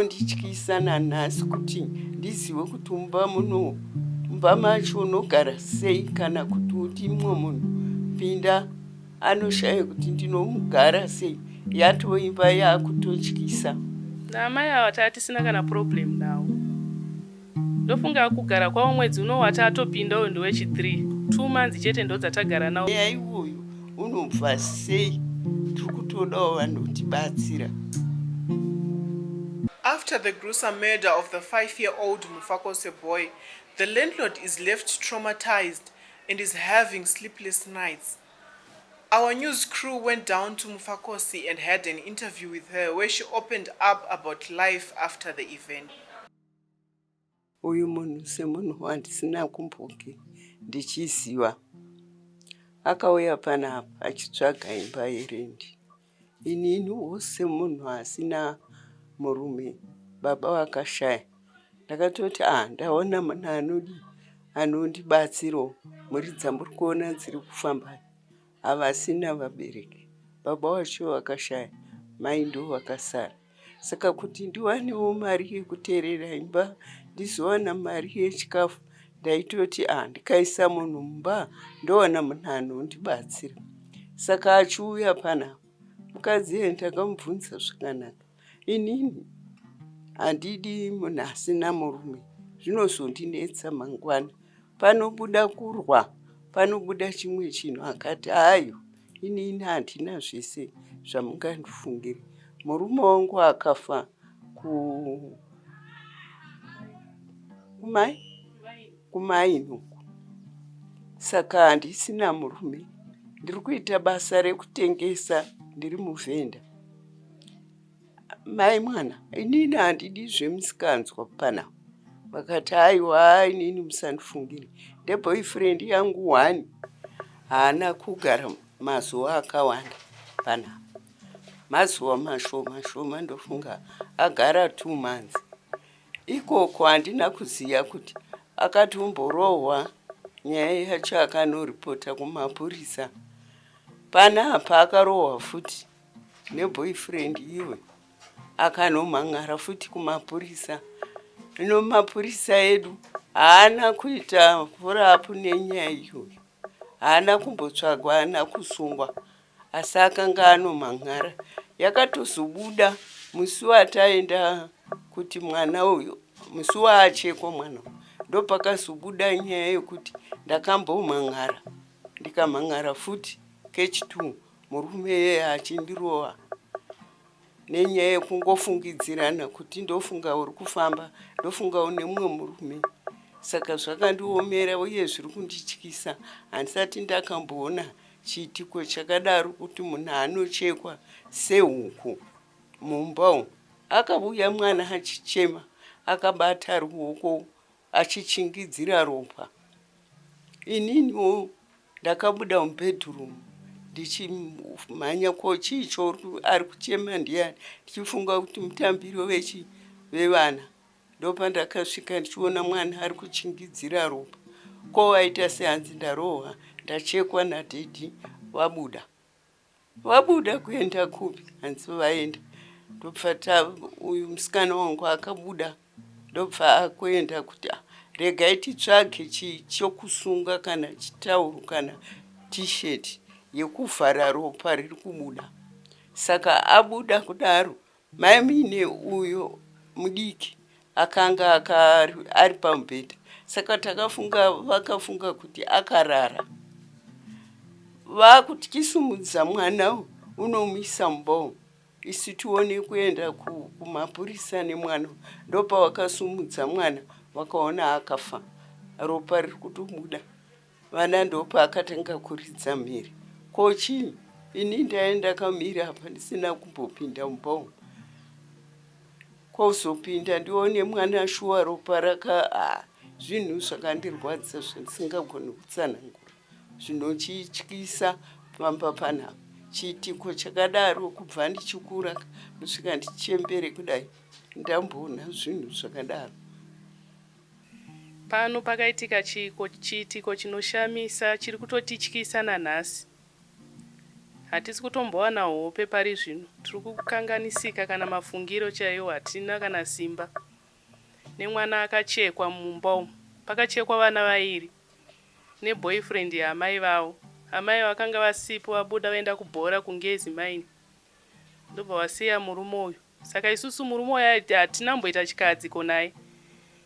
Ndityisa nanhasi kuti ndizive kuti mumba muno mumba macho unogara sei kana kuti uti mumwe munhu pinda anoshaya kuti ndinomugara sei yatoimba yakutotyisa. Naamai ava tatisina kana problem nawo. Ndofunga kugara kwavo mwedzi uno watatopinda uyu ndowechi 3. 2 months chete ndodzatagara nawo. Mweya iwoyo unobva sei tiri kutodawo vanotibatsira. After the gruesome murder of the 5-year-old Mufakose boy, the landlord is left traumatized and is having sleepless nights. Our news crew went down to Mufakose and had an interview with her where she opened up about life after the event. Uyu munhu semunhu wandisina kumboge ndichiziva akauya panapa achitsvaga imba yerendi. Ininiwo semunhu asina murume baba vakashaya ndakatoti ah ndaona munhu anodii anondibatsirawo mhuri dzamuri kuona dziri kufamba havasina vabereki baba vacho vakashaya mai ndo vakasara saka kuti ndiwanewo mari yekuterera imba ndizowana mari yechikafu ndaitoti ah ndikaisa munhu mumba ndowana munhu anondibatsira saka achiuya panapa mukadzi iye ndakamubvunza zvakanaka inini handidi munhu asina murume zvinozondinetsa mangwana panobuda kurwa panobuda chimwe chinhu akati hayo inini handina zvese zvamungandifungire murume wangu akafa ku kumai kumaini uku saka handisina murume ndiri kuita basa rekutengesa ndiri muvhenda mai mwana inini handidi zvemusikanzwa pana vakati aiwa inini musandifungire ndeboyfriend yangu one haana kugara mazuva akawanda pana mazuva mashoma shoma ndofunga agara 2 months ikoko handina kuziva kuti akatomborohwa nyaya yacho akanoripota kumapurisa panapa akarohwa futi neboyfriend iwe akanomhan'ara futi kumapurisa ino mapurisa edu haana kuita follow-up nenyaya iyoyo haana kumbotsvagwa haana kusungwa asi akanga anomhan'ara yakatozobuda musi wataenda kuti mwana uyu musi waachekwa mwana uyu ndopakazobuda nyaya yekuti ndakambomhan'ara ndikamhan'ara futi kechi2 murume iyeye achindirova nenyaya yekungofungidzirana kuti ndofunga uri kufamba ndofunga une mumwe murume saka zvakandiomera uye zviri kundityisa handisati ndakamboona chiitiko chakadaro kuti munhu anochekwa sehuku mumba umu akauya mwana achichema akabata ruoko achichingidzira ropa ininiwo ndakabuda mubedroom ndichimhanya ko chii cho ari kuchema ndiani ndichifunga kuti mutambiro vechi vevana ndopandakasvika ndichiona mwana ari kuchingidzira ropa ko waita sehanzi ndarohwa ndachekwa nadhedhi vabuda Vabuda kuenda kupi? Hanzi vaenda. Ndobva ta uyu musikana wangu akabuda ndobva akuenda kuti ah, regai titsvage chokusunga kana chitauro kana t-shirt yekuvhara ropa riri kubuda. Saka abuda kudaro Mai Mine uyo mudiki akanga ari pamubhedha saka takafunga vakafunga kuti akarara vakuti chisumudza mwana unomuisa mumba isu tione kuenda kumapurisa nemwana ndopavakasumudza mwana vakaona akafa ropa riri kutobuda Vana ndopaakatanga kuridza mhere. Ko chii? Ini ndaive ndakamira apa ndisina kumbopinda mumba umu. Kozopinda ndione mwana shuwa ropa raka ah, zvinhu zvakandirwadza zvandisingagoni kutsanangura zvinochityisa pamba panapa. Chiitiko chakadaro kubva ndichikura kusvika ndichembere kudai ndamboona zvinhu zvakadaro. Pano pakaitika chiitiko chinoshamisa chiri kutotityisa nanhasi. Hatisi kutombowana hope pari zvino, tiri kukanganisika kana mafungiro chaiwo hatina kana simba. Nemwana akachekwa mumba umu, pakachekwa vana vairi neboyfriend yaamai vavo. Amai vakanga vasipo vabuda vaenda kubhora kuNgezi Mine ndobva vasiya murume uyu. Saka isusu murume uyu hatina kumboita chikadziko naye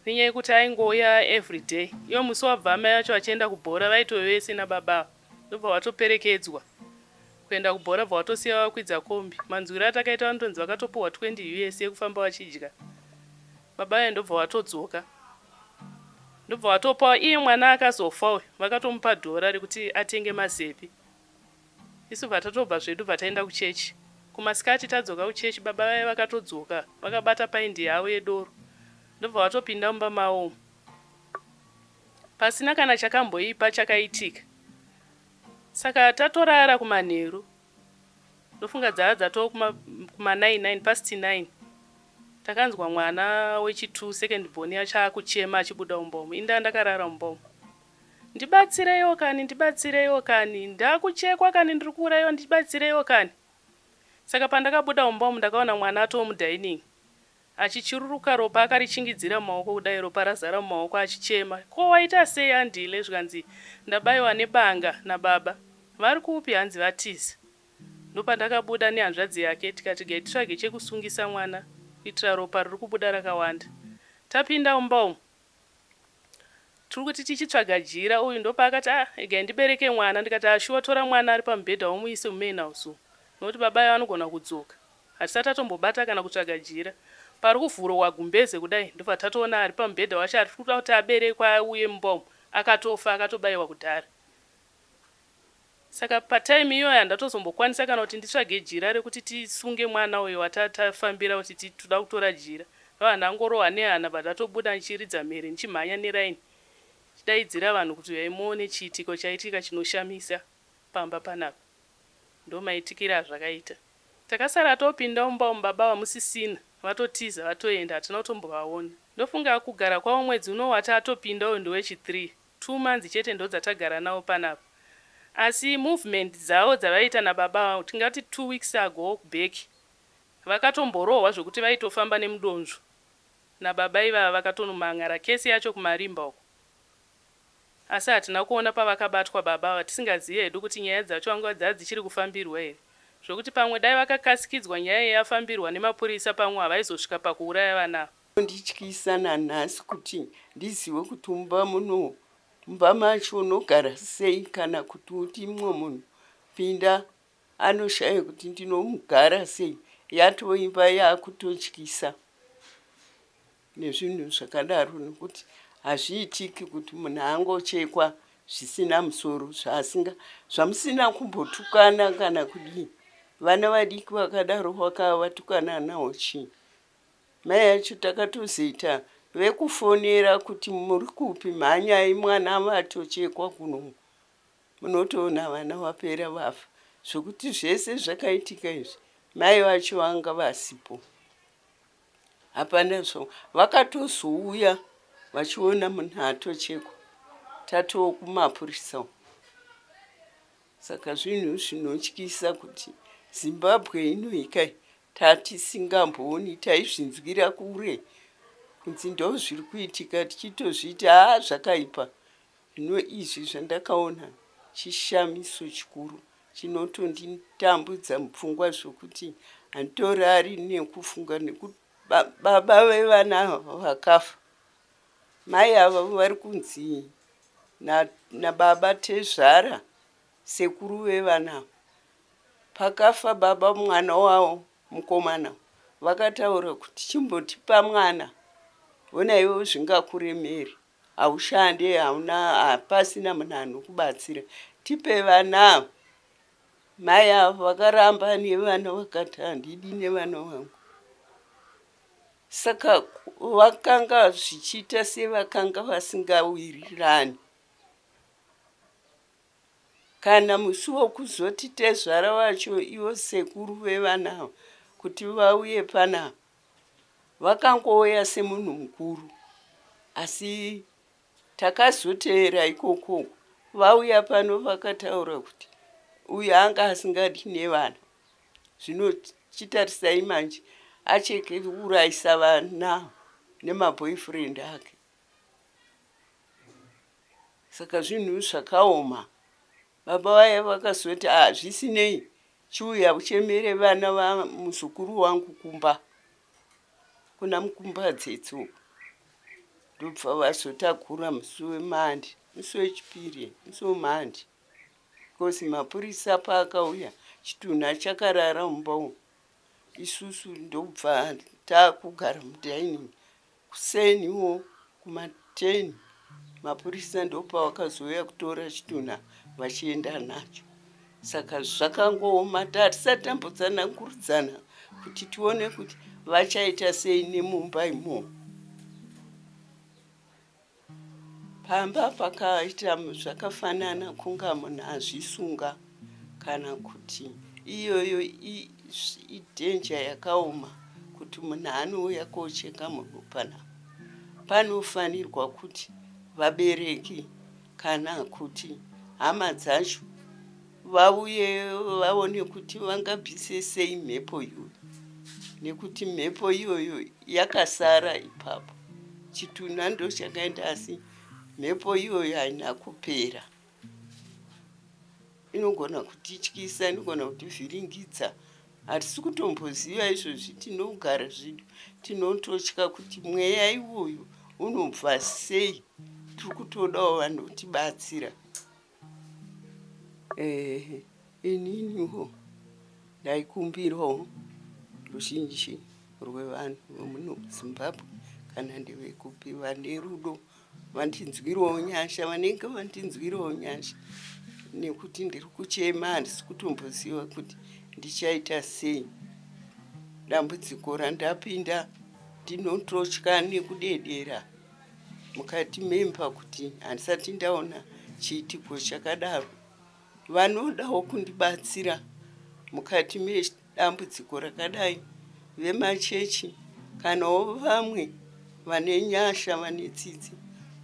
nenyaya yekuti aingouya everyday. Ivo musi wabva amai vacho vachienda kubhora vaitove vese nababa ava ndobva vatoperekedzwa kuenda kubhora bva vatosiya vakwidza kombi. Manzwiro atakaita vanotonzi vakatopuhwa 20 us yekufamba vachidya. Baba vaye ndobva vatodzoka ndobva vatopa iye mwana akazofa uyu vakatomupa dhora rekuti atenge mazepi. Isu bva tatobva zvedu bva taenda kuchechi. Kumasikati tadzoka kuchechi baba vaye vakatodzoka vakabata paindi yavo yedoro ndobva vatopinda mumba mavo umu pasina kana chakamboipa chakaitika. Saka tatorara kumanheru ndofunga dzava dzatoo kuma, kuma 9 9 past 9 takanzwa mwana wechi2 second born yacho akuchema achibuda mumba umu indaa ndakarara mumba umu Ndibatsireiwo kani, ndibatsireiwo kani, ndakuchekwa kani, ndiri kuuraiwa, ndibatsireiwo kani. Saka pandakabuda mumba umu ndakaona mwana atoo mudining achichururuka ropa akarichingidzira mumaoko kudai ropa razara mumaoko achichema. Ko waita sei Andile? Zvikanzi ndabaiwa nebanga nababa. Vari kupi? Hanzi vatiza. Ndopandakabuda nehanzvadzi yake tikati regai titsvage chekusungisa mwana kuitira ropa riri kubuda rakawanda. Tapinda mumba umu Tiri kuti tichitsvaga jira uyu ndopaakati ah regai ndibereke mwana ndikati ah shuwa tora mwana ari pamubhedha umuise mumain house umu nokuti baba ava vanogona kudzoka. Hatisati tatombobata kana kutsvaga jira. Pari kuvhurwa gumbeze kudai ndobva tatoona ari pamubhedha wacho ari kuda kuti aberekwe auye mumba umu akatofa akatobaiwa kudhara. Saka patime iyoyo handatozombokwanisa kana kuti nditsvage jira rekuti tisunge mwana uyo watatafambira kuti toda kutora jira. Ndobva ndangorohwa nehana bva ndatobuda ndichiridza mhere ndichimhanya neraini ndichidaidzira vanhu kuti huyai muone chiitiko chaitika chinoshamisa pamba panapa. Ndomaitikire azvakaita. Takasara topinda mumba umu baba vamusisina vatotiza vatoenda hatina kutombovaona. Ndofunga kugara kwavo mwedzi uno watatopinda uyu ndewechi three. Two months chete ndodzatagara navo panapa asi movement dzavo dzavaiita nababa vangu tingati two weeks ago back vakatomborohwa zvekuti vaitofamba nemudonzvo nababa ivava vakatonoman'ara case yacho kumarimba uko asi hatina kuona pavakabatwa baba ava tisingazive hedu kuti nyaya dzacho vanga dzadzichiri kufambirwa here zvekuti pamwe dai vakakasikidzwa nyaya iyi yafambirwa nemapurisa pamwe havaizosvika pakuuraya vana ava. Zvinondityisa nanhasi kuti ndizive kuti mumba muno mumba macho unogara sei kana kuti uti mumwe munhu pinda anoshaya kuti ndinomugara sei yatove imba yakutotyisa nezvinhu zvakadaro nekuti hazviitiki kuti munhu angochekwa zvisina musoro zvaasinga zvamusina kumbotukana kana kudii vana vadiki vakadaro vakava vatukana nawo chii Mai acho takatozoita vekufonera kuti muri kupi mhanyai mwana vatochekwa kuno munotoona vana vapera vafa zvekuti zvese zvakaitika izvi mai vacho vanga vasipo hapana zvo vakatozouya vachiona munhu atochekwa tatoo kumapurisa Saka zvinhu zvinotyisa kuti Zimbabwe inoika tatisingambooni taizvinzwira kure kunzi ndozviri kuitika tichitozviti haa zvakaipa zvino izvi zvandakaona chishamiso chikuru chinotonditambudza mupfungwa zvokuti handitorari nekufunga nekuti baba vevana ava vakafa Mai ava vari kunzi nababa tezvara sekuru vevana ava. Pakafa baba mwana wavo mukomana vakataura kuti chimbotipa mwana hona iwe zvingakuremeri haushande hauna hapasina munhu anokubatsira tipe vana ava. Mai ava vakaramba nevana vakati handidi nevana vangu. Saka vakanga zvichiita sevakanga vasingawirirani. Kana musi wokuzoti tezvara vacho ivo sekuru vevana ava kuti vauye panapa, vakangouya semunhu mukuru asi Takazoteera ikoko uku vauya pano vakataura kuti Uyu anga asingadi nevana. Zvino chitarisai manje acheke kuurayisa vana nemaboyfriend ake. Saka zvinhu zvakaoma. Baba vaya vakazoti ah zvisinei chiuya uchemere vana vamuzukuru wangu kumba kuna Mukumbadzetsi uko. Ndobva vazotakura musi weMonday, musi weChipiri, musi weMonday. Because mapurisa paakauya chitunha chakarara mumba umu. Isusu ndobva takugara mudining. Kuseniwo kuma 10 mapurisa ndopavakazouya kutora chitunha vachienda nacho. Saka zvakangooma tatisati tambotsanangurudzana kuti tione kuti vachaita sei nemumba imomo. Pamba pakaita zvakafanana kunga munhu azvisunga kana kuti iyoyo idanger yakaoma kuti munhu anouya kocheka munhu panapa. Panofanirwa kuti vabereki kana kuti hama dzacho vauye vaone kuti vangabvise sei mhepo iyoyo nekuti mhepo iyoyo yakasara ipapo. Chitunha ndochakaenda asi mhepo iyoyo haina kupera. Inogona kutityisa, inogona kutivhiringidza. Hatisi kutomboziva izvozvi, tinogara zvedu tinototya kuti mweya iwoyo unobva sei. Tiri kutodawo vanotibatsira. Eh, ininiwo ndaikumbirawo ruzhinji rwevanhu vemuno muZimbabwe kana ndevekupi vane rudo vandinzwirawo nyasha, vanenge vandinzwirawo nyasha nekuti ndiri kuchema handisi kutomboziva kuti ndichaita sei. Dambudziko randapinda ndinototya nekudedera. mukati memba kuti handisati ndaona chiitiko chakadaro. Vanodawo kundibatsira mukati medambudziko rakadai vemachechi kanawo vamwe vane nyasha vane tsitsi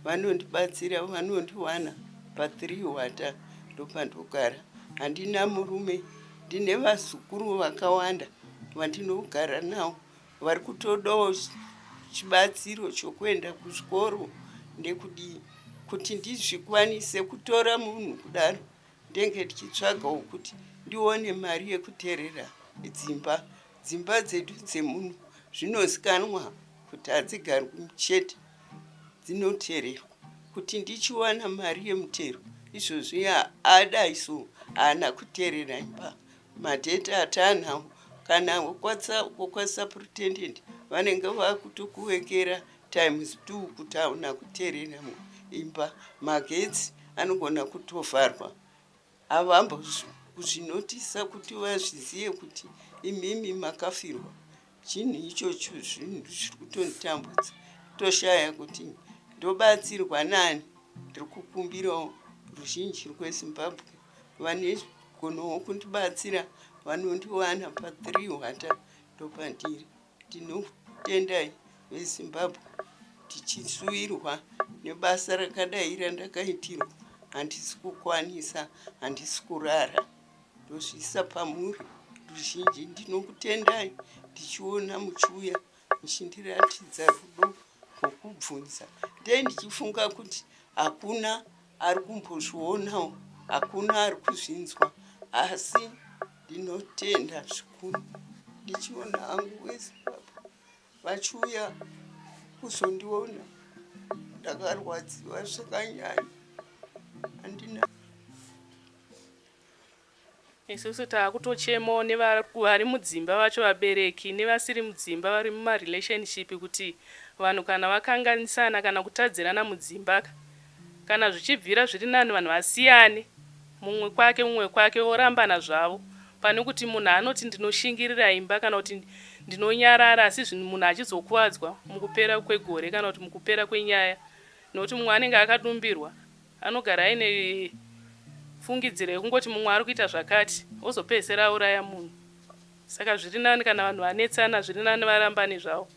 vanondibatsira vanondiwana pa3 hwata ndopandogara. Handina murume ndine vazukuru vakawanda vandinogara navo. Vari kutodawo chibatsiro chokuenda kuzvikoro nekudii kuti ndizvikwanise kutora munhu kudaro ndenge ndichitsvagawo kuti ndione mari yekuterera dzimba. Dzimba dzedu dzemuno zvinozikanwa kuti hadzigarwi chete dzinotererwa. Kuti ndichiwana mari yemutero izvozvi adai so haana kuterera imba. Madheti ataanawo kana kwaSuperintendent vanenge vakutokuwekera times two kuti hauna kuterera imba. Magetsi anogona kutovharwa havambozvinotisa kuti vazvizive kuti imimi makafirwa. Chinhu ichocho zvinhu zviri kutonditambudza toshaya kuti ndobatsirwa nani. Ndiri kukumbirawo ruzhinji rweZimbabwe Vanegonowo kundibatsira vanondiwana pa 3 hwata ndopandiri. Ndinokutendai veZimbabwe tichishuwirwa nebasa rakadai randakaitirwa handisi kukwanisa handisi kurara ndozviisa pamuri ruzhinji ndinokutendai ndichiona muchiuya muchindiratidza rudo rwokubvunza ndee ndichifunga kuti hakuna ari kumbozvionawo hakuna ari kuzvinzwa asi ndinotenda zvikuru ndichiona hangu veZimbabwe vachiuya kuzondiona ndakarwadziwa zvakanyanya handina. Isusu taakutochemawo nevari mudzimba vacho vabereki nevasiri mudzimba vari mumarelationship kuti vanhu kana vakanganisana kana kutadzirana mudzimba ka kana zvichibvira zviri nani vanhu vasiyane mumwe kwake mumwe kwake vorambana zvavo pane kuti munhu anoti ndinoshingirira imba kana kuti ndinonyarara asi zvinhu munhu achizokuvadzwa mukupera kwegore kana kuti mukupera kwenyaya nokuti mumwe anenge akadumbirwa Anogara aine fungidziro yekungoti mumwe ari kuita zvakati ozopedzisira auraya munhu. Saka zviri nani kana vanhu vanetsana zviri nani varambane zvavo.